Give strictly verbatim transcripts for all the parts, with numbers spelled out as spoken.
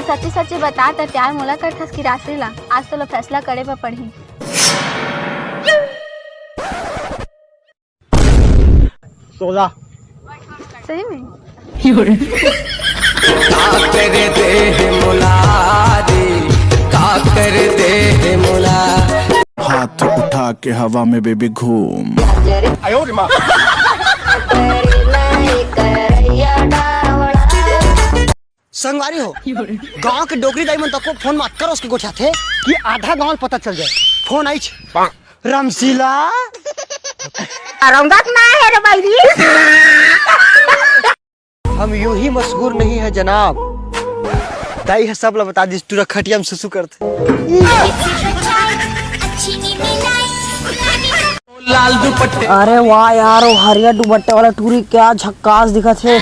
सच्ची सच्ची बता, त प्यार मोला करथस कि रात्रि ला? आज तो ला फैसला करे बर पड़ही। सोला। सही में? का कर दे हे मोला रे, का कर दे हे मोला। हाथ उठा के हवा में बेबी घूम। संगवारी हो, गांव के डोकरी दाई मन तको फोन मात कर उसके गोठियाथे कि आधा गांव ल पता चल जाए। फोन आइच, रमशीला। रौंदत ना हे रे बैरी। हम यूं ही मशहूर नहीं है जनाब। दाई ह सब ला बता दिस, टूरा खटिया में सुसु करथे। लाल दुपट्टे। अरे वाह यार, वो हरियर दुपट्टे वाला टूरी क्या झक्कास दिखत हे।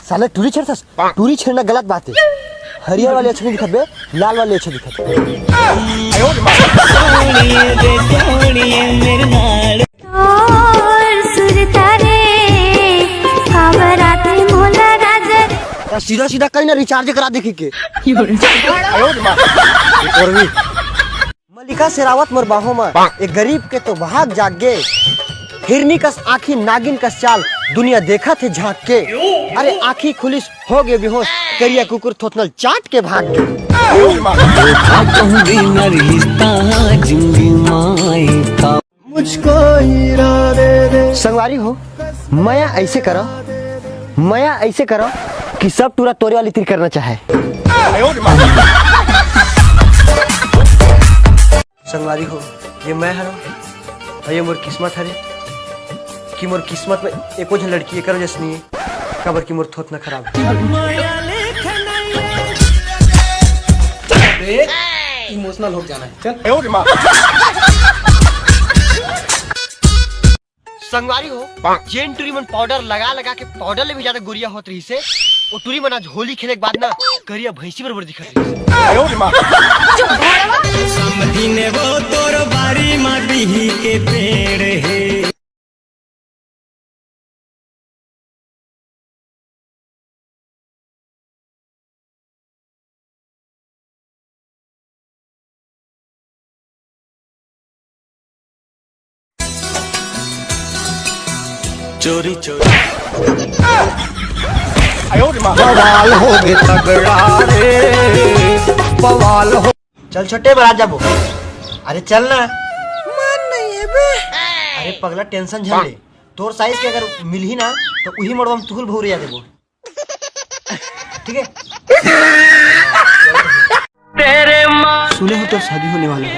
साले टूरी छेड़थस, टूरी छेड़ना गलत बात हे। हरियर वाले अच्छा नहीं दिखत बे, लाल वाले अच्छा दिखत हे। और सुरता रे, काबर आथे मोला राजा। त सीधा सीधा कहीं ना रिचार्ज करा देखी के। और भी। मलिका शेरावत मोर बाहों म, एक गरीब के तो भाग जाग गे। हिरनी कस आँखी, नागिन कस चाल, दुनिया देखत हे झांक के। अरे आँखी खुलिस, हो गे बेहोश, करिया कुकुर थोथनल चाट के भाग गे। धोखा कहूँ बिना रिश्ता जिंदगी माई का। मुझको हीरा दे दे। संगवारी हो, मया ऐसे करो, मया ऐसे करो कि सब टूरा तोरे वाली तीर करना चाहे। संगवारी हो, ये मैं हरो, अउ ये मोर किस्मत हरे कि मोर किस्मत में एको झन लड़की एकर वजह से नहीं है, काबर कि मोर थोथना खराब है। इमोशनल हो जाना है, चल। संगवारी हो, जेन टूरी मन पाउडर लगा लगा के पाउडर ले भी ज्यादा गोरिया होत रहिस हे, वो टूरी मन आज होली खेले के बाद ना करिया भैंसी बरोबर दिखत रहिस हे। समधिन वो तोर बारी म बिही के पेड़ हे। चोरी चोरी। बवाल हो गे तगड़ा रे, बवाल हो। चल छोटे, बरात जाबो। अरे चल ना। मन नहीं है बे। अरे पगला, टेंशन झन ले। तोर साइज के अगर मिलही ना, तो उही मड़वा में तुहुल भौरिया देबो। ठीक है? सुने हो तो शादी होने वाला है।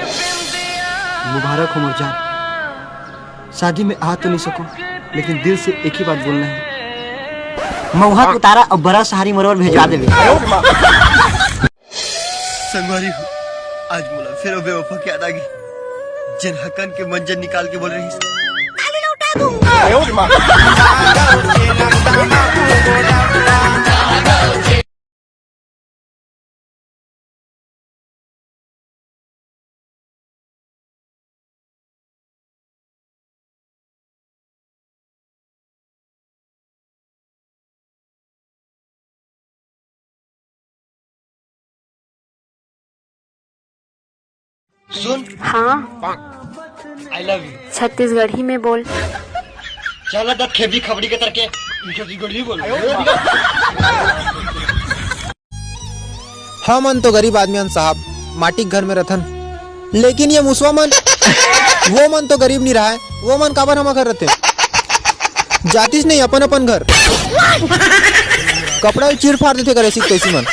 मुबारक हो मोर जान। शादी में आ तो नहीं सकूं, लेकिन दिल से एक ही बात बोलना है। मऊहा के उतारा अब बड़ा सहारी मरोर भेजवा देबे। संगवारी हो, आज मोला फिर वो बेवफा के याद आ गई, जेन हकन के मंजन निकाल के बोले रहिस, "खाली लौटा दूं।" सुन। हाँ। I love you। छत्तीसगढ़ी में बोल। चल, अब खेबी खबड़ी के तरके छत्तीसगढ़ी बोल। हमन तो गरीब आदमी हन साहब, माटी के घर में रथन, लेकिन ये मुसवा मन, वो मन तो गरीब नहीं रहा है, वो मन काबर हमर घर रथे? जातिस नहीं अपन अपन घर, कपड़ा भी चीर फाड़ देथे करे ऐसी तैसी मन।